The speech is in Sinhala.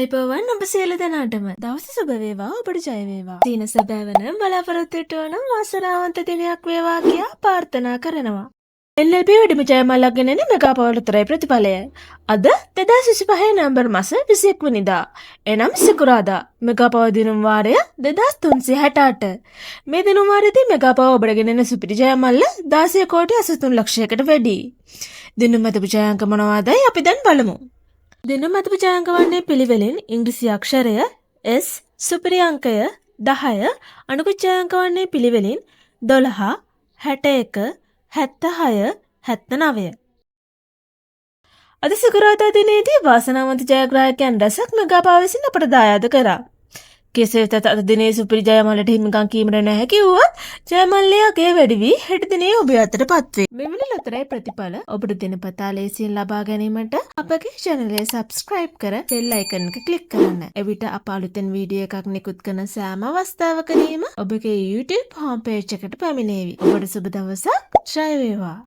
ආයුබෝවන් ඔබ සියලු දෙනාටම. දවස සුබ වේවා, ඔබට ජය වේවා. සිහින සැබෑවන බලාපොරොත්තු ඉටුවන වාසනාවන්ත දිනයක් වේවා කියා ප්‍රාර්ථනා කරනවා. NLB වැඩිම ජයමල්ලක් ගෙන එන මෙගා පවර් ලොතරැයි ප්‍රතිඵලය. අද 2025 නොවැම්බර් මස 21 වෙනිදා. එනම් සිකුරාදා. මෙගා පවර් දිනුම් වාරය 2368. මේ දිනුම් වාරයේදී මෙගා පවර් ඔබට ගෙන එන සුපිරි ජයමල්ල 16 කෝටි 83 ලක්ෂයකට වැඩි. දිනුම් ඇතපු ජයාංක මොනවාදයි අපි දැන් බලමු. දිනුම් ඇතපු ජයාංක වන්නේ පිළිවෙලින් ඉංග්‍රීසි අක්ෂරය S, සුපිරි අංකය 10, අනුකුත් ජයාංක වන්නේ පිළිවෙලින් 12, 61, 76, 79. අද සිකුරාදා දිනේදී වාසනාවන්ත ජයග්‍රාහකයන් රැසක් මෙගා පවර් විසින් අපට දායාද කරා. කෙසේ වෙතත් අද දිනේ සුපිරි ජයමල්ලට හිමිකම් කීමට නොහැකි වුවත් ජයමල්ලේ අගය වැඩි වී හෙට දිනේ ඔබේ අතට පත්වේ. මෙවැනි ලොතරැයි ප්‍රතිඵල ඔබට දිනපතා ලේසියෙන් ලබා ගැනීමට අපගේ චැනලය සබ්ස්ක්‍රයිබ් කර බෙල් අයිකන් එක ක්ලික් කරන්න. එවිට අප අලුතෙන් වීඩියෝ එකක් නිකුත් කරන සෑම අවස්ථාවකදීම ඔබගේ YouTube home page එකට පැමිණේවි. ඔබට සුබ දවසක්. ජය වේවා.